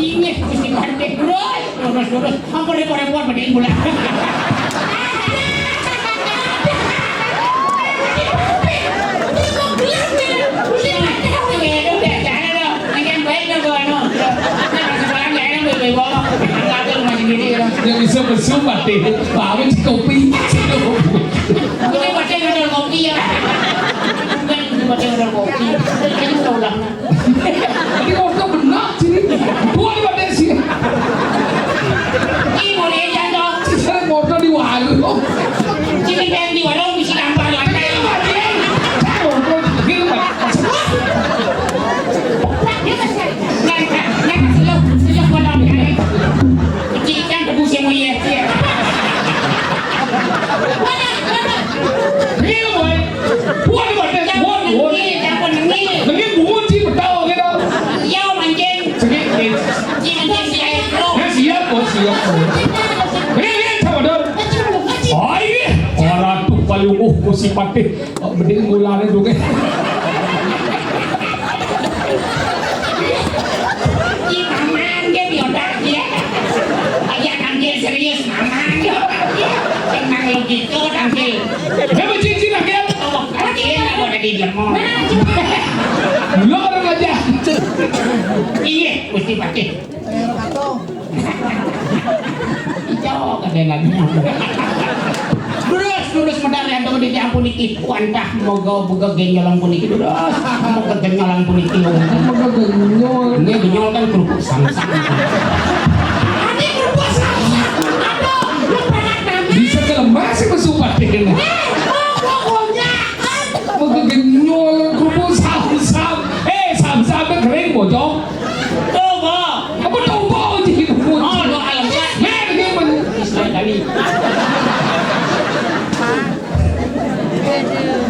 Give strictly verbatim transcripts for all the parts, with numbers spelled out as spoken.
Inggih, Gusti Patih, terus, terus, terus. Ampun, repot-repot, mending pulang. Yang bisa mesum, Patih. Pawit kopi. Ini Patih ngadol kopi ya. Bukan, ini Patih ngadol kopi. Ini udah ulang. Ini kok benar sini. Dua di mana sih? Ini mau diajak dong. Saya foto di warung. Sini pengen di warung, bisa gampang lah. Saya foto di warung. Nah, nah, nah, sejak, sejak gua tahu, ya. Kecil kan, tebus yang mau iya. Real, boy. Kuat, kuat, kuat, kuat. Nengil, nengil. Nengil bungut sih, betul, gitu. Iya, mancing. Sengit, sengit. Iya, mancing di air, bro. Ya, siap, bos, siap, bos. Real, real, sama dong. Oh, iya. Orang tuh paling, uh, Gusti Patih. Oh, mending mulane dong. Ih, maman dia di otak dia. Aja tampil serius, maman dia otak dia. Emang lo gitu tampil. Dia bercincin lagi. Oh, lagi nggak boleh di lemon. Lo orang aja. Iya, Gusti Patih. Ijo kadén lagi. Terus, terus medal yang tunggu di tiang puniki. Wantah moga buka genyolang puniki. Terus, moga genyolang puniki. Moga genyol. Ini genyol kan kerupuk samsam. Ini kerupuk samsam. Aduh, lu banget namanya. Bisa kelemas sih, besupat ini. Eh, oh, pokoknya. Moga genyol kerupuk samsam. Eh, samsam kering, bocok. Tuh, Bo. Apa tuh, Bo? Jadi bubut. Oh, lo alam. Nah, ini men- Istilah kami.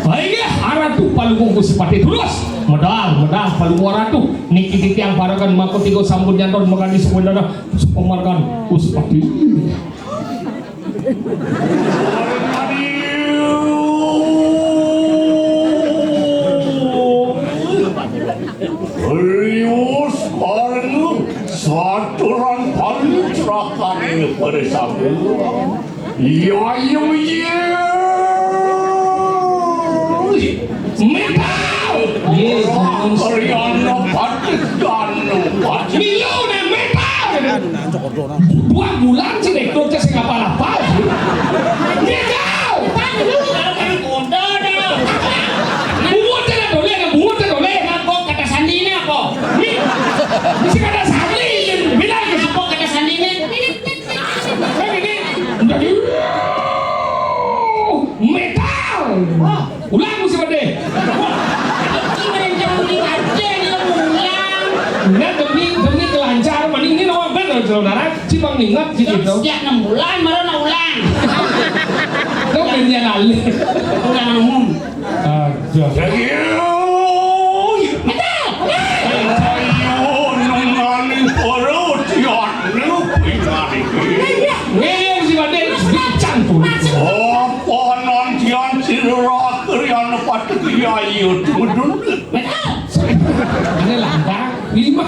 Baiklah, aratu palungguh Gusti Patih terus. Medal, medal palungguh aratu. Niki titiang parakan mako tiga sampun nyanton makani sependana sepemarkan Gusti Patih. Riwus karena saturan paling cerakane pada sabu. Ya, ya, ya. Metal. Yes, yes. Riana patis danu patis. Iya, udah metal. Dua bulan sih, Dek, kerja sing apa-apa sih. Metal. Buat cara boleh, buat cara boleh. Apa kata sandine apa? Nih, bisa kata sandi, bilang ke apa kata sandine? Kan ini, metal. Ulang mesti pada. Ini rencana uling aja, ini lo ulang. Enggak, demi, demi kelancaran, mending ini nomor bener, saudara. Cuma nginget sih gitu. Setiap enam bulan, baru nak ulang. Lo kerja lalu. Ulang umum. Aduh. Ayo, nungani perut, ya, lu pindah ini. Ngene si Pak Dek, bincang tuh. Apa nantian sira kerian patek ya, iya, tuh, betul. Ini lambang, lima.